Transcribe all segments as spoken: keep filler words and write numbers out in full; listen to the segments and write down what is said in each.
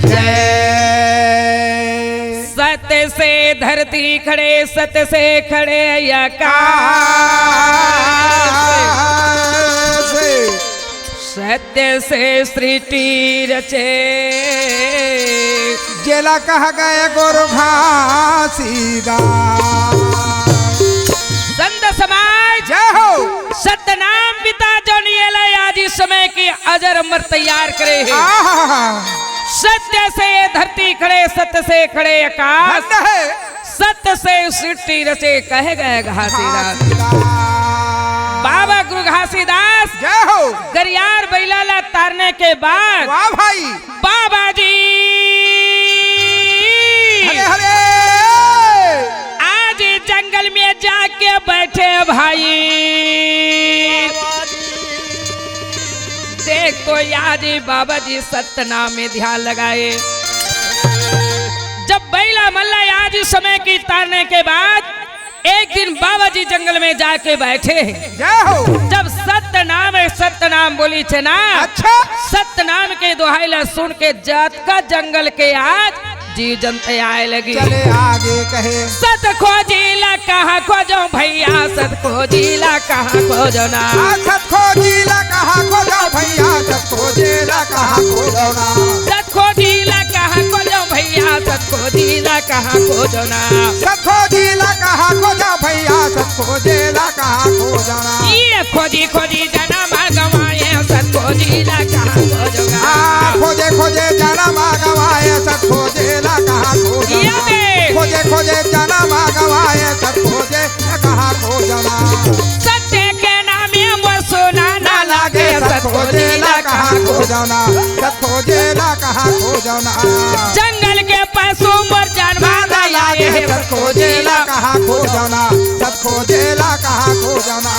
जय। सत्य से धरती खड़े, सत्य से खड़े आकाश। सत्य से सृष्टि रचे। जेला कह गए गुरु घासीदास। संत समाज, जय हो। सतनाम पिता जौन एला आज इस समय के अजर अमर तैयार करे हे। आहा। सत्य से ये धरती खड़े, सत्य से खड़े आकाश। धन्य है। सत्य से सृष्टि रचे कह गए घासीदास। घासीदास। बाबा गुरु घासीदास जय हो। गरियार बइला ला तारने के बाद वाह भाई। बाबा जी हरे हरे। आज जंगल में जाके बैठे भाई। देख तो आज बाबा जी सतनाम में ध्यान लगाए। जब बइला मन ला आज समय की तारने के बाद एक दिन बाबा जी जंगल में जाके बैठे हैं। जय हो। जब सतनाम है, सतनाम बोली छे ना। अच्छा। सतनाम के दोहाई ला सुन के जतका जंगल के आज जीव जंत आए लगी। चले आगे कहे। सत खोजी ला कहाँ खोजो भैया, सत खोजी ला कहाँ खोजो ना। आ, सत खोजी ला कहाँ खोजो भैया, सत खोजी ला कहाँ खोजो ना। सत खोजी ला कहाँ खोजो भैया, सत खोजी ला कहाँ खोजो ना। सत खोजी ला कहाँ खोजो भैया, सत खोजी ला कहाँ खोजो ना। ये खोजी खोजी जनम गवाए, सत खोजी ला कहाँ खोजो ना। आ, खोजे खोजे जनम गवाए, सत खोजी ला कहाँ खोजो ना। ये बे। खोजे खोजे जनम गवाए, सत खोजी ला कहाँ खोजो ना। सत्य के नामे मोर सोना ना लागे, सत खोजी ला कहाँ खोजो ना। सत खोजी ला कहाँ खोजो ना। जंगल के पशु मोर जानवर ना लागे, सत खोजी ला कहाँ खोजो ना। सत खोजी ला कहाँ खोजो ना।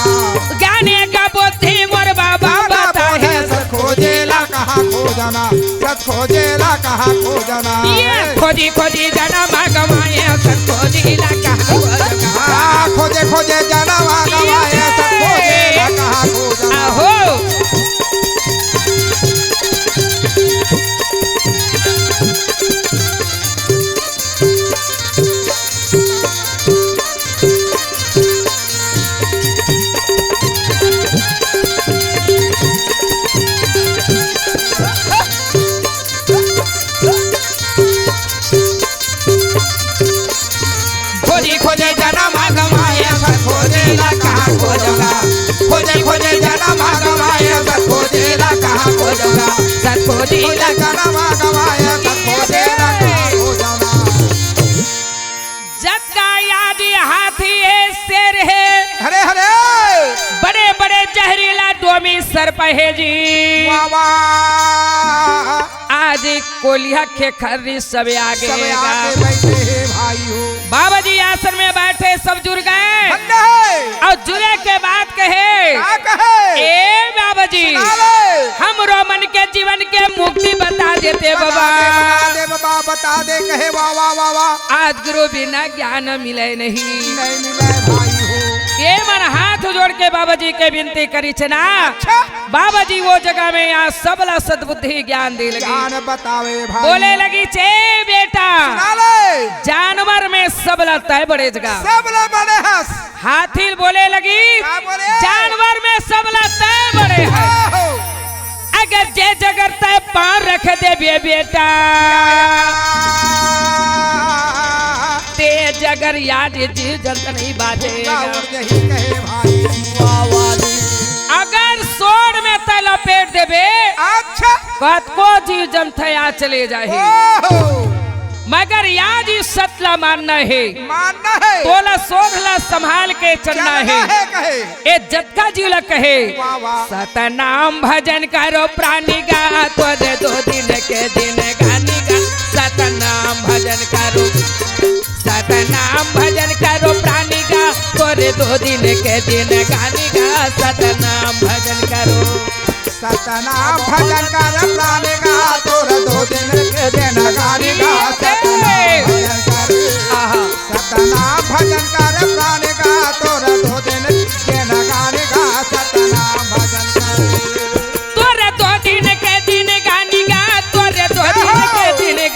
ज्ञाने का बुद्धि मोर बाबा बताए, सत खोजी ला कहाँ खोजो ना। सत खोजी ला कहाँ खोजो ना। ये खोजी खोजी जनम गवाए, सत खोजी ला कहाँ खोजो ना। आ, खोजे खोजे जनम गवाए, सत खोजी ला कहाँ खोजो ना। आहो। खोजी खोजे जनम गवाए, सत खोजी ला कहाँ खोजो ना। खोजे खोजे जनम गवाए, सत खोजी ला कहाँ खोजो ना। सत खोजी ला जनम गवाए, सत खोजी ला कहाँ खोजो ना। जतका यादी हाथी हे, शेर हे। हरे हरे। बड़े बड़े जहरीला डोमी सर्प हे जी। वाह वाह। आज कोलिहा खेखर्री सबे आगे सबे आगे बैठे हे भाई हो। बाबा जी आसन में बैठे, सब जुर गए। धन्य है। अउ जुरे के बाद कहे, का कहे? ए बाबा जी, सुनावे। हमरो मन के जीवन के मुक्ति बता देते बता बाबा। दे, बता दे बाबा, बता दे, कहे वाह, वाह, वाह, वाह। आज गुरु बिना ज्ञान मिले नहीं। नहीं मिले भाई हो। ये मन हाथ जोड़ के बाबा जी के विनती करी छे ना। अच्छा। बाबा जी वो जगह में यहाँ सबला सद्बुद्धि ज्ञान दे लगी। ज्ञान बतावे भाई। बोले लगी, "चे बेटा, सुना ले। जानवर में सबला तय बड़े जगह।" सबला बड़े हस। हाथी बोले लगी, का बोले? "जानवर में सबला तय बड़े है। आहो। अगर जे जगर तय पाँव रख देबे बेटा, ते जगर याद जीव जंत नहीं बाजेगा।" वाह, और यही कहे भाई, वाह, वाह जी। अगर सोड़ में तय लपेट देबे, अच्छा। कतको जीव जंत आ चले जाही। ओहो। मगर याद ई सत ला मानना हे। मानना हे। तोला सोध ला संभाल के चलना चलना हे। हे कहे। ए जतका जीव ला कहे। वाह, वाह। सतनाम भजन करो प्राणी गा, तोरे दो दिन के दिन गानी गा। सतनाम भजन करो, सतनाम भजन करो प्राणी गा, तोरे दो दिन के दिन गानी गा। सतनाम भजन करो। सतनाम भजन कर प्राणी गा, तोर दो दिन के दिन गानी गा। सतनाम भजन कर। आहा। सतनाम भजन कर प्राणी गा, तोर दो दिन के दिन गानी गा। सतनाम भजन कर। तोर दो दिन के दिन गानी गा, तोर दो दिन के दिन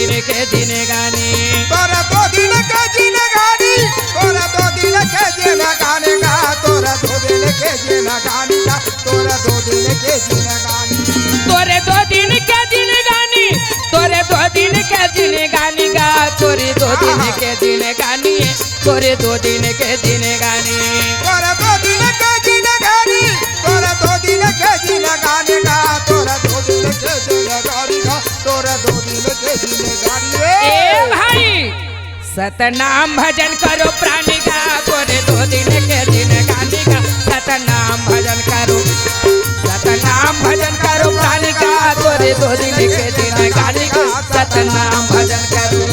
के जिनगानी। तोर दो दिन के जिनगानी, तोर दो दिन के जिनगानी गा, तोर दो दिन के जिनगानी गा, तोर दो दिन के जिनगानी। तोरे दो दिन के जिनगानी, तोरे दो दिन के जिनगानी गा, तोरे दो दिन के जिनगानी, तोरे दो दिन के जिनगानी। तोर दो दिन के जिनगानी, तोर दो दिन के जिनगानी गा, तोर दो दिन के जिनगानी गा, तोर दो दिन के जिनगानी रे। ए भाई, सतनाम भजन करो प्राणी का, तोरे दो दिन के जिनगानी का। सतनाम भजन करो, सतनाम भजन करो प्राणी का, तोरे दो दिन के जिनगानी का। सतनाम भजन करो।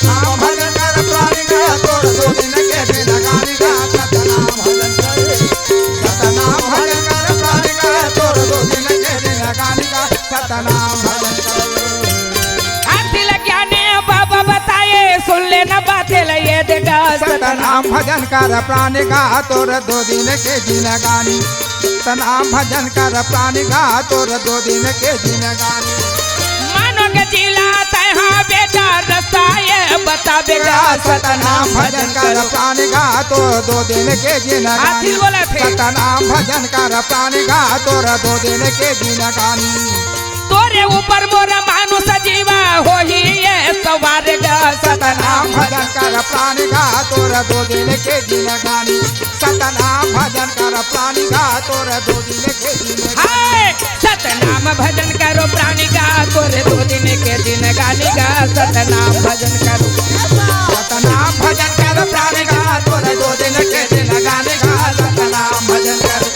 नाम भजन कर प्राणी का, तोर दो दिन के जिनगानी का। सतनाम भजन कर, सतनाम भजन कर प्राणी का, तोर दो दिन के जिनगानी का। सतनाम भजन कर। आरती लग ज्ञाने बाबा बताए, सुन लेना बातें लइए देगा। सतनाम भजन कर प्राणी का, तोर दो दिन के जिनगानी। सतनाम भजन कर प्राणी का, तोर दो दिन के जिनगानी। मानो के जिला तैहा बेटा, रास्ता ये बतावेगा। सतनाम भजन कर प्राणी का, तोर दो दिन के जिनगानी। हाथी बोले थे। सतनाम भजन कर प्राणी का, तोर दो दिन के जिनगानी। तोरे ऊपर मोर मानुष जीवा होही ये सवार गा। सतनाम भजन कर प्राणी गा, तोर दो दिन के जिनगानी। सतनाम भजन कर प्राणी गा, तोर दो दिन के जिनगानी। हाय! सतनाम भजन करो प्राणी गा, तोर दो दिन के जिनगानी गा। सतनाम भजन करो। सतनाम भजन करो प्राणी गा, तोर दो दिन के जिनगानी गा। सतनाम भजन करो।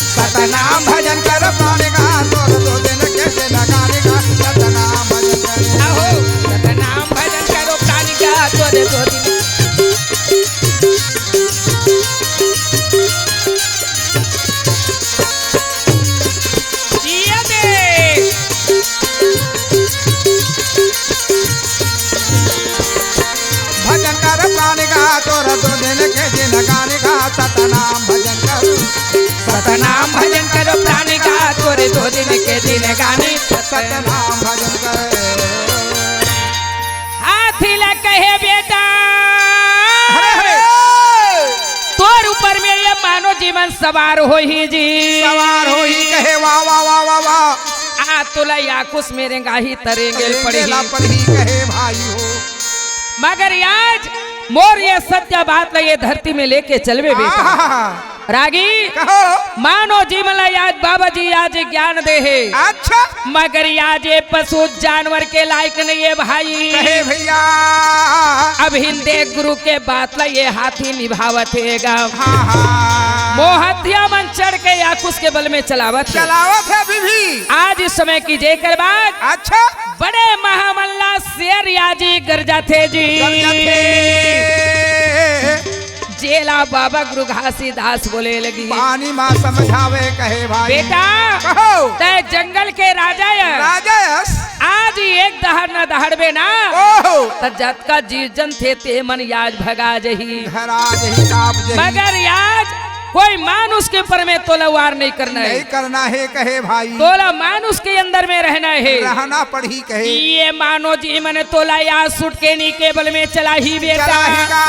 सतनाम भजन कर प्राणी गा, तोर दो दिन के जिनगानी गा। सतनाम भजन कर। आहो, सतनाम भजन करो प्राणी गा, तोर दो दिन। जिया दे। भजन कर प्राणी गा, तोर दो दिन के जिनगानी गा। सतनाम भजन कर। सतनाम भजन करो प्राणी गा, तोर दो दिन के जिनगानी। सतनाम भजन कर। हाथी ला कहे बेटा, हरे हरे। तोर ऊपर में ये मानो जीवन सवार होही जी। सवार होही कहे, वाह, वाह, वाह, वाह, वाह। आ तोला याकुस में रेंगाही त रेंगेल पड़ही। रेंगेला पड़ही कहे भाई हो। मगर आज मोर ये सत्य बात ला ये धरती में लेके चलबे बेटा। आहा। रागी, कहो। मानो जीवन ला आज बाबा जी आज ज्ञान दे हे। अच्छा। मगर आज ये पशु जानवर के लायक नहीं है भाई। कहे भैया। अब हिंदे गुरु के बात ला ये हाथी निभावत हे गा। हाँ, हाँ। मोहतिया मन चढ़ के याकुस के बल में चलावत हे। चलावत हे अभी भी। आज इस समय की जेकर बात। अच्छा। बड़े महामल्ला शेर याजी गरजाथे जी। गरजाथे। जेला बाबा गुरु घासीदास बोले लगी। पानी मा समझावे कहे भाई। बेटा, कहो। तै जंगल के राजा यस। राजा यस। आज एक दहाड़ न दहाड़बे ना। ओहो। त जतका जीव जंत हे ते मन याज भगा जही। धरा जही, काप जही। मगर याज कोई मानुष के ऊपर में तोला वार नहीं करना हे। नहीं करना हे कहे भाई। तोला मानुष के अंदर में रहना हे। रहना पड़ही कहे। ये मानो जी मन तोला याज सुटकेनी के बल में चलाही बेटा। चलाही गा।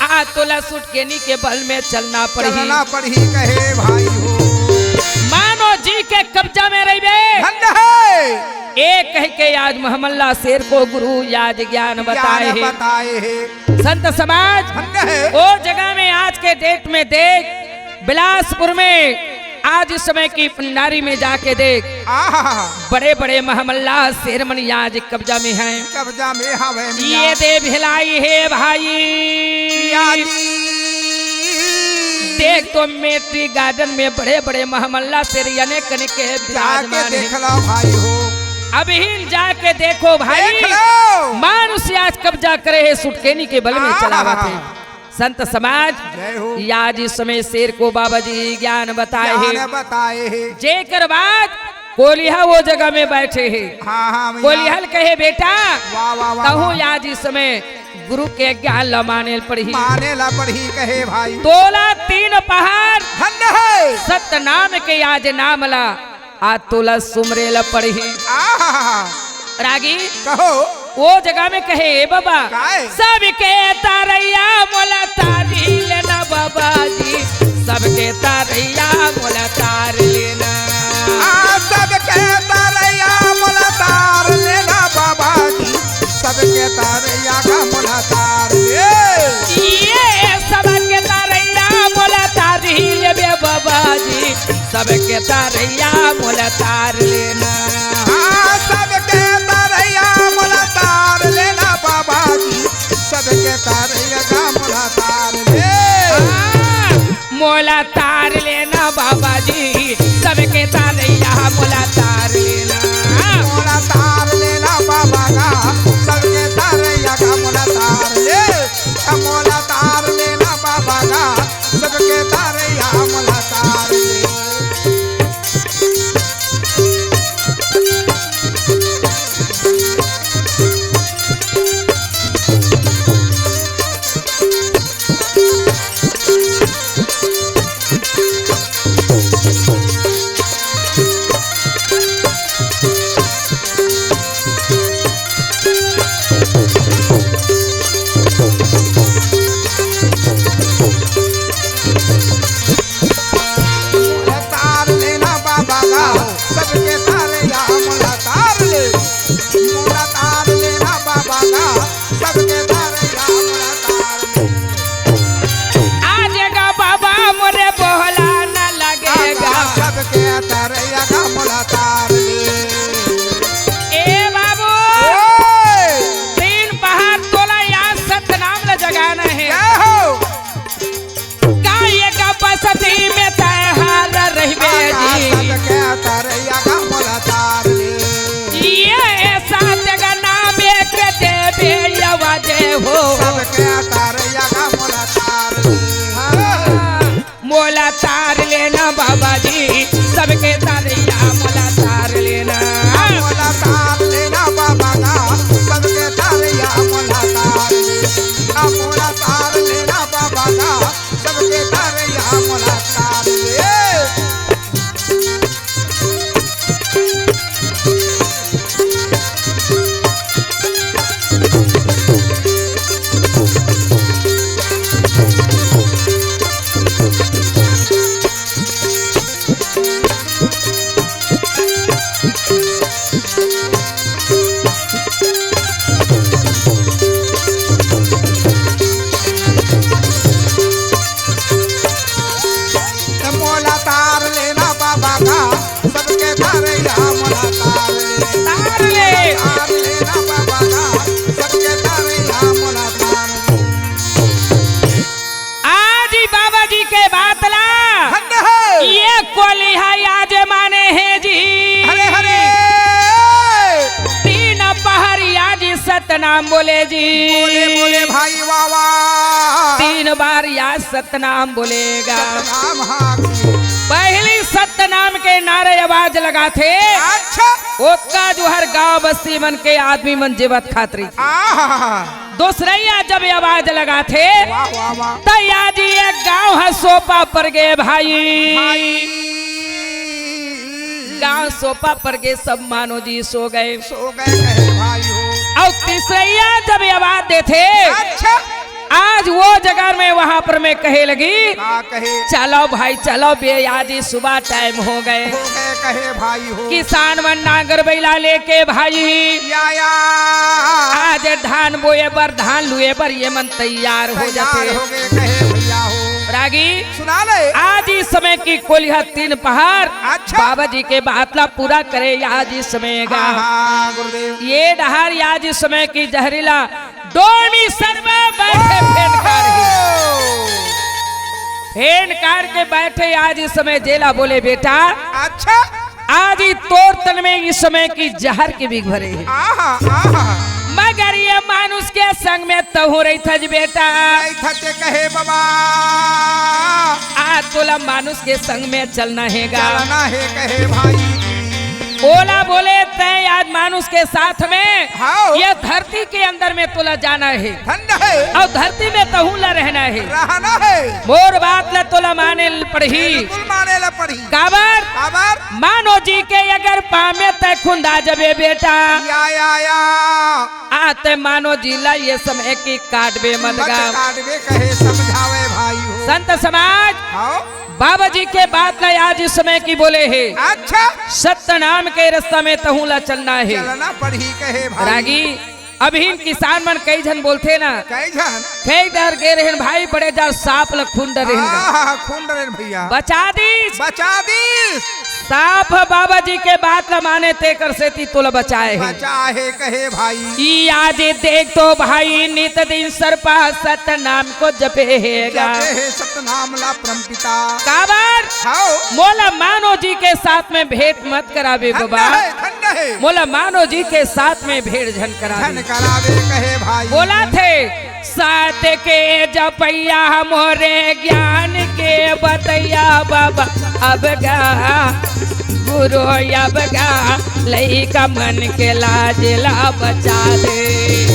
आ तोला सुटकेनी के बल में चलना पड़ही। चलना पड़ही कहे भाई हो। मानो जी के कब्जा में रहिबे। धन्य हे। ए कह के आज महमल्ला शेर को गुरु याज ज्ञान ज्ञान बताए हे। बताए हे। संत समाज, धन्य हे। ओ जगह में आज के date में देख, बिलासपुर में आज इस समय की पंडारी में जाके देख, आहा। बड़े बड़े महमल्ला शेर मन आज कब्जा में हैं। कब्जा में हवे मियाँ। ये दे भिलाई हे भाई। पिया जी। देख तो मेट्री गार्डन में बड़े-बड़े महमल्ला से अनेक अनेक के जाके विराजमान हे। देख लो भाई हो। अबहिन जाके देखो भाई, देख लो। मानुष आज कब्जा करे हे, सुटकेनी के बल में आहा। चलावत हे। संत समाज, जय हो। आज इस समय शेर को बाबा जी ज्ञान बताए हे। ज्ञान बताए हे। जेकर बाद कोलिहा वो जगह में बैठे हे। हाँ, हाँ, भैया। कोलिहा ल कहे, "बेटा, वाह, वाह, वाह, तहूँ वाह। आज इस समय गुरु के ज्ञान ला माने ल पड़ही।" माने ला पड़ही कहे भाई। तोला तीन पहाड़ धन्य हे। सतनाम के आज नाम ला, आ तोला सुमरे ल पड़ही। आहा। रागी कहो। वो जगह में कहे, "ए बाबा, काय? सबके तारैया मोला तारी लेना बाबा जी, सबके तारैया मोला तार लेना।" आ, सबके तारैया मोला तार लेना बाबा जी, सबके तारैया का मोला तार ले। ये सबके तारैया मोला तारी लेबे बाबा जी, सबके तारैया मोला तार लेना। हाँ, सबके तारैया मोला तार लेना बाबा जी, सबके तारैया का मोला तार ले। हाँ, मोला तार लेना बाबा जी, सबके तारैया मोला तार लेना। मोला तार लेना बाबा का, सबके तारैया का मोला तार ले। मोला तार लेना बाबा का, सबके तारैया मोला तार ले। मोला तार लेना बाबा का, सबके तारैया मोला तार ले। मोला तार लेना बाबा का, सबके तारैया मोला तार ले। आ जाएगा बाबा मोरे बोला ना लगेगा। सबके तारैया का मोला तार ले। ए बाबू, ओए। तीन पहाड़ तोला याद सतनाम ला जगाना हे। जय हो। काय का बसती में तैहार रहिबे जी। सबके तारैया का मोला तार ले। ये सात का नाम एक देवे आवाजे हो। सबके तारैया का मोला तार ले। हाँ। मोला तार लेना बाबा जी, सबके तारैया मोला तार लेना। मोला तार लेना बाबा का, सबके तारैया मोला तार ले। मोला तार लेना बाबा का, सबके तारैया मोला तार ले। मोला तार लेना बाबा का, सबके तारैया मोला तार ले। तार ले। तार लेना बाबा का, सबके तारैया मोला तार ले। आज ही बाबा जी के बात ला। धन्य हे। ये कोलिहा आज माने हे जी। हरे हरे। तीन पहर आज सतनाम बोले जी। बोले बोले भाई वाह वाह। तीन बार आज सतनाम बोलेगा। सतनाम हाँ। पहली सतनाम के नारे आवाज लगाथे। अच्छा। ओतका जो हर गांव बस्ती मन के आदमी मन जीवत खात रही। आहा। दूसरैया जब ये आवाज लगाथे, वाह, वाह, वाह। त या जी एक गांव ह सोपा पर गे भाई। भाई। गांव सोपा पर गे, सब मानो जी सो गए। सो गए कहे भाई हो। अउ तीसरैया जब ये आवाज देथे, अच्छा। आज वो जगह में वहां पर मैं कहे लगी, का कहे? चलो भाई, चलो बे, आज ही सुबह टाइम हो गए। हो गए कहे भाई हो। किसान मन नांगर बैला लेके भाई या, या। आज धान बोए बर, धान लुए बर ये मन तैयार हो तैयार जाते। हो गए कहे भैया हो। रागी, सुना ले। आज इस समय की कोलिहा तीन पहाड़ अच्छा। बाबा जी के बात ला पूरा करे। आज इस समय गा हाँ, हाँ, गुरुदेव। ये डहार आज इस समय की जहरीला डोमी सरवा बैठे फेंटका रही। हेन कार के बैठे आज इस समय जेला बोले, "बेटा, अच्छा। आज ही तोर तन में इस समय की जहर के बिख भरे हे। आहा, आहा। मगर ये मानुष के संग में तहूँ रहिथस बेटा। रहिथस ते कहे बाबा। आज तोला मानुष के संग में चलना हे गा। चलना हे कहे भाई जी। ओला बोले, तैं आज मानुष के साथ में हाव। ये धरती के अंदर में तोला जाना हे। ठंड हे। अउ धरती में तहूँ ला रहना हे। रहना हे। मोर बात ला तोला माने ल पड़ही। बिल्कुल माने ला पड़ही। काबर? काबर? मानो जी के अगर पाँव में तैं खुंदा जबे बेटा। या, या, या। आ तैं मानो जी ला ये समय की काटबे मत मत गा। काटबे कहे समझावे भाई हो। संत समाज हाव। बाबा जी के बात ला आज इस समय की बोले हे। अच्छा। सत्य नाम के रास्ता में तहूँ ला चलना हे। चलना पड़ही कहे भाई। रागी, अभी किसान मन कई झन बोलथे ना। कई झन? कई डहर गे रहेन भाई, बड़े जान सांप ला खुंद डरेन गा। आहा, खुंद डरेन भैया। बचा दीस। बचा दीस। सांप बाबा जी के बात ला माने तेकर सेती तोला बचाए हे। बचाए हे कहे भाई। ई आज देख तो भाई नित दिन सरपा सत नाम को जपे हे गा। जपे हे सत नाम ला परम पिता। काबर? हाव। मोला मानो जी के साथ में भेंट मत कराबे बाबा। ठंड हे, ठंड हे। मोला मानो जी के साथ में भेंट झन कराबे। झन कराबे कहे भाई। बोलथे, सत के जपइया मोरे ज्ञान के बतइया बाबा अब गा, गुरु अब गा, लइका मन के लाज ला बचा दे।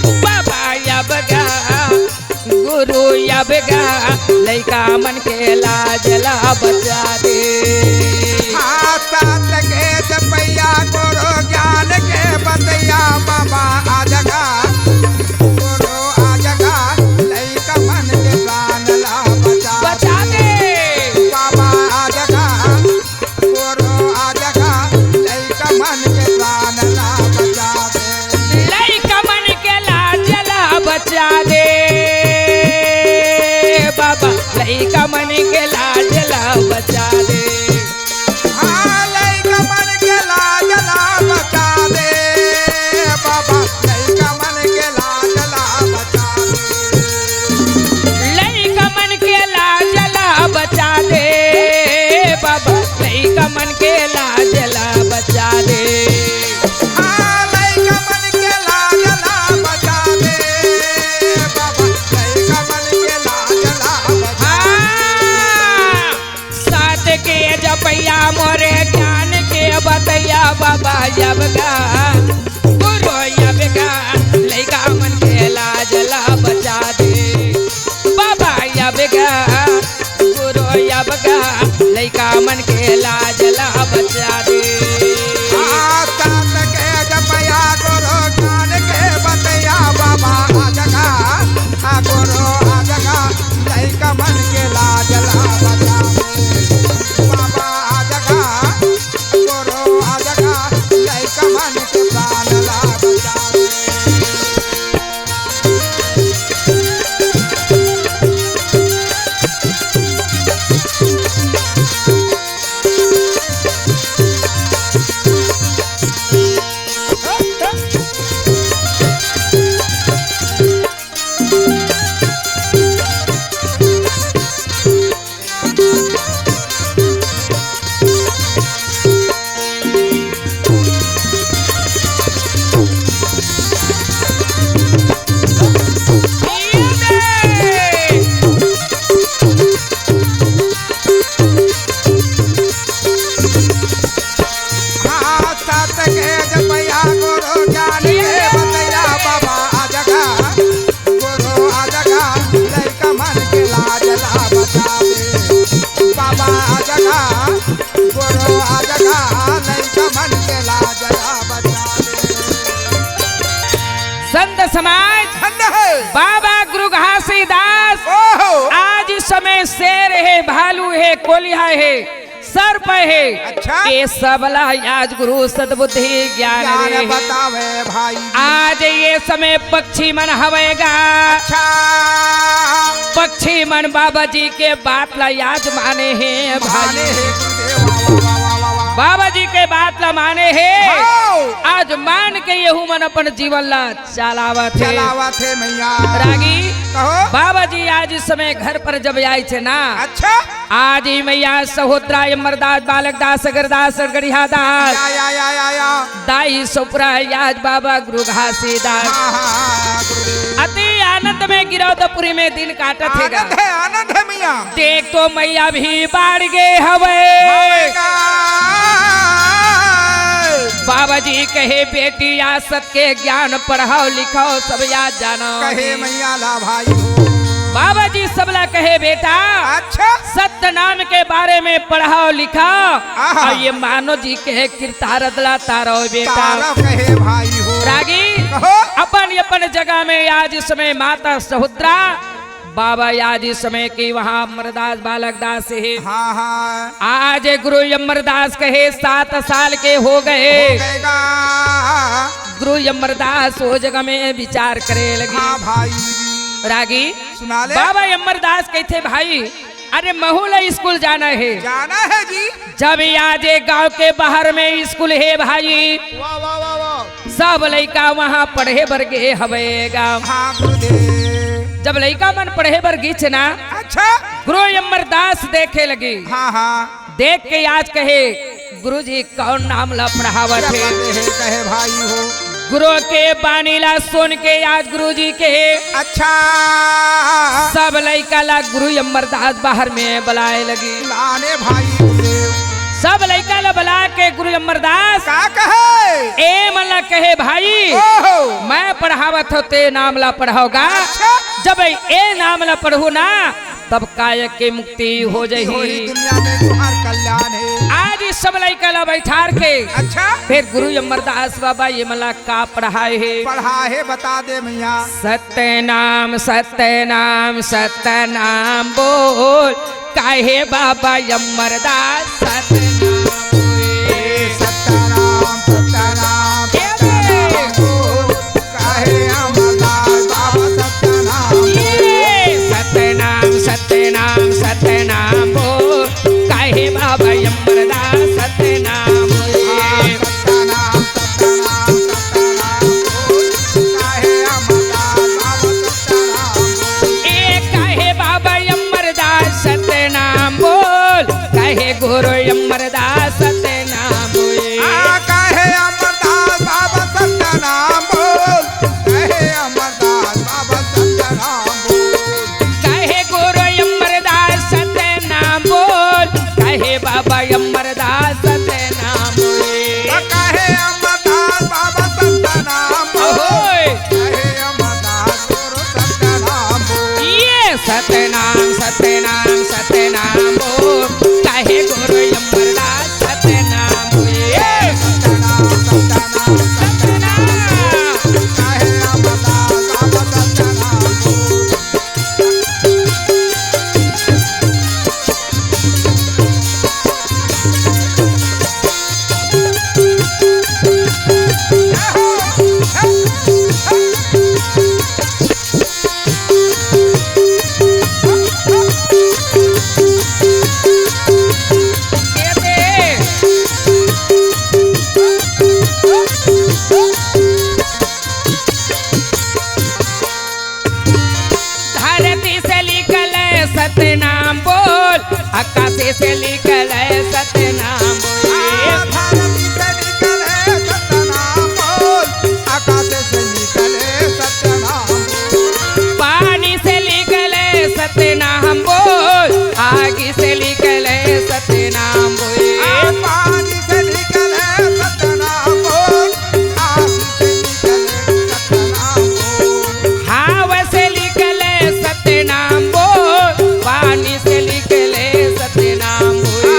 बाबा अब गा, गुरु अब गा, लइका मन के लाज ला बचा दे। हाँ, सत के जपइया गुरु ज्ञान के बतइया बाबा आज गा, गुरु आज गा, लइका मन के प्राण ला बचा बचा दे। दे। बाबा आज गा, गुरु आज गा, लइका मन के प्राण ला बचा दे। लइका मन के लाज ला बचा दे। बाबा, लइका मन के लाज ला बचा दे। हाँ, लइका मन के लाज ला बचा दे। बाबा, लइका मन के लाज ला बचा दे। लइका मन के लाज ला बचा दे। बाबा, लइका मन के लाज ला बचा दे। हाँ, लइका मन के लाज ला बचा दे। बाबा, लइका मन के लाज ला बचा दे। हाँ। सत के जपइया मोरे ज्ञान के बतइया बाबा अब गा, गुरु अब गा, लइका मन के लाज ला बचा दे। बाबा अब गा, गुरु अब गा, लइका मन के लाज ला बचा दे। आ, सत के जपइया गुरु ज्ञान के बतइया बाबा आज गा, आ गुरु आज गा, लइका मन के लाज ला बचा दे। बाबा आज गा, गुरु आज गा, लइका मन के प्राण ला बचा दे। हाँ, सत के जपइया गुरु ज्ञान के बतइया बाबा आज गा, गुरु आज गा, लइका मन के लाज ला बचा दे। बाबा आज गा, गुरु आज गा, लइका मन के लाज ला बचा दे। संत समाज, धन्य हे। बाबा गुरु घासीदास ओहो। आज इस समय शेर हे, भालू हे, कोलिहा हे, सर्प हे। अच्छा। ये सबला आज गुरु सद्बुद्धि ज्ञान ज्ञान दे। बतावे भाई। आज ये समय पक्षी मन हवय गा। अच्छा। पक्षी मन बाबा जी के बात ला आज माने हे भाई। माने हे गुरुदेव, वाह, वाह, वाह, वाह, वाह। बाबा जी के बात ला माने हे। हाँ। आज मान के यहू मन अपन जीवन ला चलावत हे। चलावत हे मैया। रागी, कहो। बाबा जी आज इस समय घर पर जब आए थे ना, अच्छा। आज ही मैया सहोत्रा, अमरदास, बालक दास, अगरदास, गड़िया दास, या, या, या, या, या। दाई सोपरा, आज बाबा गुरु घासीदास। हाँ, हाँ, हाँ, गुरुदेव। अति आनंद में गिरौदपुरी में दिन काटत हे गा। आनंद हे, आनंद हे मैया। देख तो मैया भी बाढ़ गे हवे। हवे गा। बाबा जी कहे, "बेटी, आज सत के ज्ञान पढ़ाओ लिखाओ, सब याद जानो।" कहे मैया ला भाई हो। बाबा जी सबला कहे, "बेटा, अच्छा। सत्य नाम के बारे में पढ़ाओ लिखाओ।" आहा। अउ ये मानो जी कहे, "किरतारत ला तारो बेटा।" तारो कहे भाई हो। रागी, कहो। अपन अपन जगह में आज इस समय माता सहोत्रा, बाबा आज इस समय की वहाँ अमरदास बालक दास हे। हाँ, हाँ। आज गुरु अमरदास कहे सात साल के हो गए। हो गए गा। गुरु अमरदास वो जगह में विचार करे लगी। हाँ भाई। रागी, सुना ले। बाबा अमरदास कहते, "भाई, अरे महू ला स्कूल जाना हे।" जाना हे जी। जब आज एक गांव के बाहर में स्कूल हे भाई, वाह, वाह, वाह, वाह। सब लइका वहाँ पढ़े बर गे हवे गा। हाँ गुरुदेव। जब लइका मन पढ़े बर गिच ना, अच्छा। गुरु अमरदास देखे लगी। हाँ, हाँ। देख के आज कहे, "गुरुजी कौन नाम ला पढ़ावत हे?" कहे भाई हो। गुरु के बानी ला सुन के आज गुरुजी के, अच्छा। सब लइका ला गुरु अमरदास बाहर में बुलाए लगी। लाने भाई गुरुदेव। सब लइका ला बुला के गुरु अमरदास का कहे? ए मन ला कहे, "भाई, ओहो। मैं पढ़ावत हो, ते नाम ला पढ़ाओगा।" अच्छा। जब ए नाम ला पढ़ू ना, तब काय के मुक्ति हो जही। होही दुनिया में तुम्हार कल्याण हे। आज इस सब लइका ला बैठार के, अच्छा। फिर गुरु अमरदास बाबा ये मन ला का पढ़ाए हे? पढ़ाए हे, बता दे मैया। सत्य नाम, सत्य नाम, सत्य नाम बोल, काहे बाबा अमरदास सत्य नाम बोले। सत्य नाम, सत्य नाम, सत्य नाम बोल। काहे अमरदास बाबा सत्य नाम बोले। ये सत्य नाम, सत्य नाम, सत्य नाम बोल। काहे बाबा अमरदास सत्य नाम बोले। हाँ, सत्य नाम, सत्य नाम, सत्य नाम बोल। काहे अमरदास बाबा सत्य नाम बोले। ए काहे बाबा अमरदास सत्य नाम बोल। काहे गुरु अमरदास सत्य नाम बोले। आ, काहे अमरदास बाबा सत्य नाम बोल। काहे अमरदास बाबा सत्य नाम बोल। काहे गुरु अमरदास सत्य नाम बोल। काहे बाबा अमरदास सत्य नाम बोले। आ, काहे अमरदास बाबा सत्य नाम बोल। ओहोय। काहे अमरदास गुरु सत्य नाम बोल। ये सत्य नाम, सत्य नाम, सत्य नाम बोल। काहे गुरु अमरदास सत्य नाम बोल। ये सत्य नाम, सत्य नाम, सत्य नाम बोल। काहे अमरदास बाबा सत्य नाम बोल। धरती से निकले सतनाम बोल, आकाश से निकले सतनाम बोल। हाँ, धरती से निकले सतनाम बोल, आकाश से निकले सतनाम बोल। पानी से निकले सतनाम बोल, आग से निकले सतनाम बोल। हाँ, पानी से निकले सतनाम बोल, आग से निकले सतनाम बोल। हवा से निकले सतनाम बोल, पानी से निकले सतनाम बोल।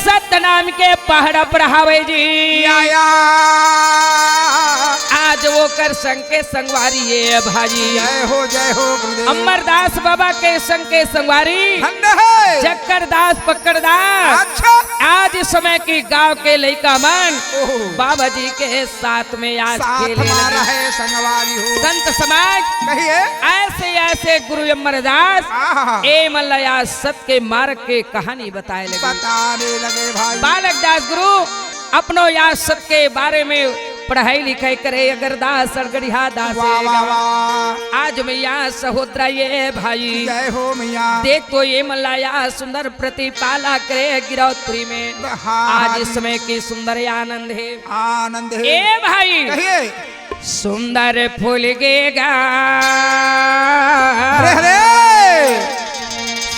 सतनाम के पहाड़ा पर हावय जी। या, या। आज ओकर संग के संगवारी ए भाई। जय हो, जय हो गुरुदेव। अमरदास बाबा के संग के संगवारी। धन्य हे। चक्करदास, पकड़दास। अच्छा। आज इस समय की गांव के लइका मन ओहो। बाबा जी के साथ में आज साथ खेले मा लगे। रहे संगवारी हो। संत समाज कहिए। ऐसे ऐसे गुरु अमरदास आहा। ए मन ला आज सत के मार्ग के कहानी बताए लगे। बताने लगे भाई। बालक दास गुरु अपनो या सत के बारे में पढ़ाई लिखाई करे, अगरदास अड़गड़िया दास वाह, ए वाह, गाँव। वाह। आज मैं या सहोदरा ए भाई। जय हो मैया। देख तो ए मन ला या सुंदर प्रतिपाला करे गिरौदपुरी में। हाँ, आज हाँ इस जी। समय की सुंदर आनंद हे। आनंद हे। ए भाई। कहिए। सुंदर फूल गे गा। अरे, अरे।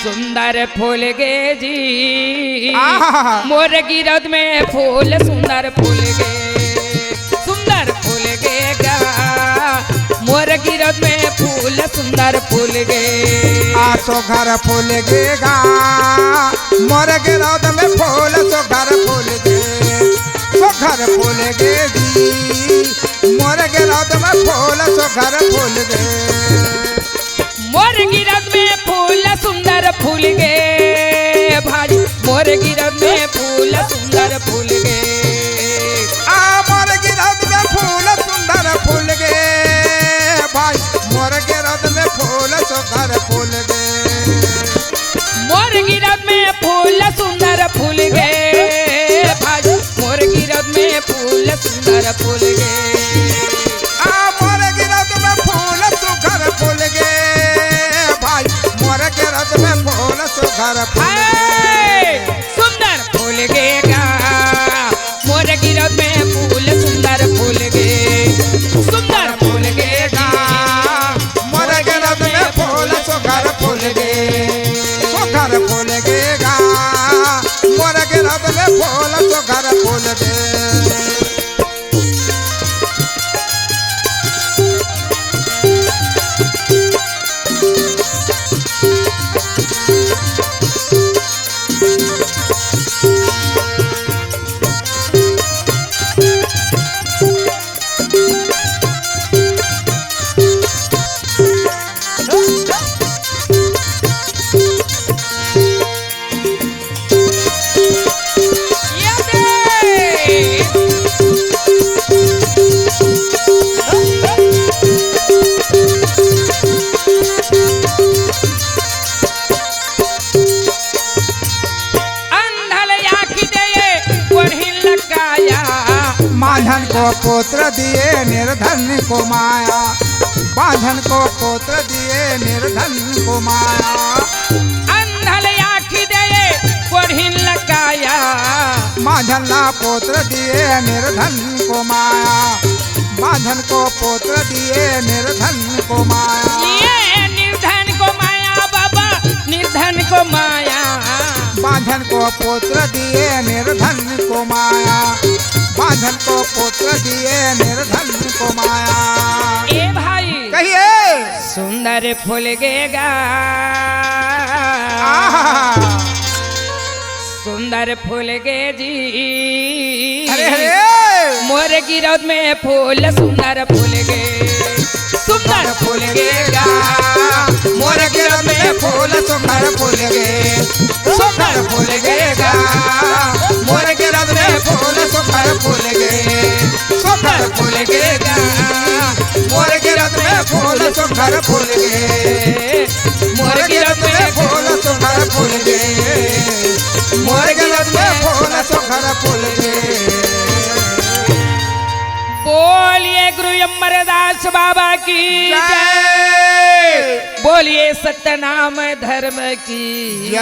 सुंदर फूल गे जी। आहा। मोर गिरौद में फूल सुंदर फूल गे। सुंदर फूल गे गा। मोर गिरौद में फूल सुंदर फूल गे। आ सुघर फूल गे गा। मोर गिरौद में फूल सुघर फूल गे। सुघर फूल गे जी। मोर गिरौद में फूल सुघर फूल गे। मोर गिरौद में फूल सुंदर फूल गे भाई। मोर गिरौद में फूल सुंदर फूल गे। आ मोर गिरौद में फूल सुंदर फूल गे भाई। मोर गिरौद में फूल सुंदर फूल गे। मोर गिरौद में फूल सुंदर फूल गे भाई। मोर गिरौद में फूल सुंदर फूल गे। आ मोर गिरौद में फूल सुघर फूल गे भाई। मोर गिरौद में फूल सुघर फूल गे। हाय, सुंदर फूल गे गा। मोर गिरौद में फूल सुंदर फूल गे। सुंदर फूल गे गा। मोर गिरौद में फूल सुघर फूल गे। सुघर फूल गे गा। मोर गिरौद में फूल सुघर फूल गे। अंधल आँखी दे, कोढ़ी लगाया। बांझन को पुत्र दिए, निर्धन को माया। बांझन को पुत्र दिए, निर्धन को माया। अंधल आँखी दे, कोढ़ी लगाया। बांझन ला पुत्र दिए, निर्धन को माया। बांझन को पुत्र दिए, निर्धन को माया। ये निर्धन को माया बाबा, निर्धन को माया। बांझन को पुत्र दिए, निर्धन को माया। बांझन को पुत्र दिए, निर्धन को माया। ए भाई। कहिए। सुंदर फूल गे गा। आहा। सुंदर फूल गे जी। अरे, अरे। मोर गिरौद में फूल सुंदर फूल गे। सुंदर फूल गे गा। मोर गिरौद में फूल सुंदर फूल गे। सुंदर फूल गे गा। मोर गिरौद में फूल सुंदर फूल गे। सुंदर फूल गे गा। मोर गिरौद में फूल सुंदर फूल गे। मोर गिरौद में फूल सुंदर फूल गे। मोर गिरौद में फूल सुंदर फूल गे। बोलिए गुरु अमरदास बाबा की जय। जय। बोलिए सत्यनाम धर्म की जय। जय।